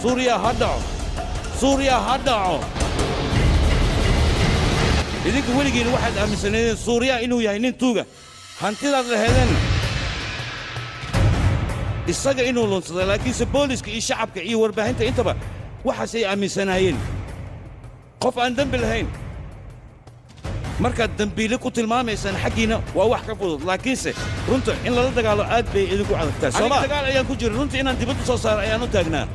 Suuriya ha dhaco, Suuriya ha dhaco. Idinka weligiin waxaad aaminsanaydeen Suuriya inuu yahay nin tuuga, hantidaad laheedeenna isaga inuu lunsaday, laakiinse booliska iyo shacabka iyo warbaahinta intaba waxaasay aaminsanaayeen qof aan dembi lahayn. Markaad dembiile ku tilmaamaysaan xaggiina waa wax ka fudud, laakiinse runta in lala dagaalo aad bay idinku adagtahay. Sooma dagaal ayaan ku jiray, runta inaan dibadda soo saaro ayaan u taagnaa.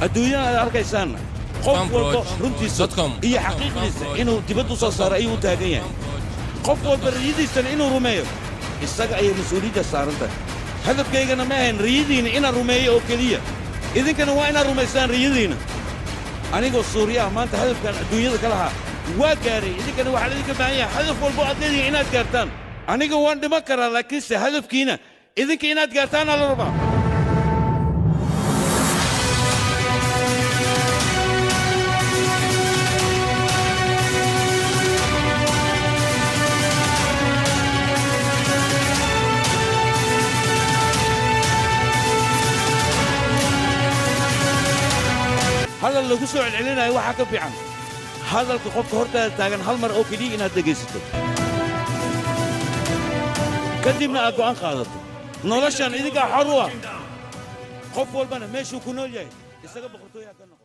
Adduunyada aad arkaysaanna qof walba runtiisa iyo xaqiiqdiisa inuu dibadda u soo saaro ayuu u taagan yahay. Qof walba riyadiisana inuu rumeeyo isaga ayay mas-uuliyadda saaran tahay. Hadafkaygana ma ahayn riyadiina inaan rumeeyo oo keliya, idinkana waa inaad rumaysaan riyadiina. Anigoo Suuriyaha maanta hadafkan adduunyada ka lahaa waa gaaray, idinkana waxaa laidinka baahan yahay hadaf walbo aad leedihiin inaad gaartaan. Aniga waan dhiman karaa, laakiinse hadafkiina idinka inaad gaartaanaa la rabaa. Hadal lagu soo celcelinayo waxaa ka fiican hadalka qofka hortaada taagan hal mar oo keliya inaad dhegaysato, kadibna aad go'aan qaadato. Noloshan idinkaa xor u ah, qof walbana meeshuu ku nool yahay isaga boqortooyaha ka noqo.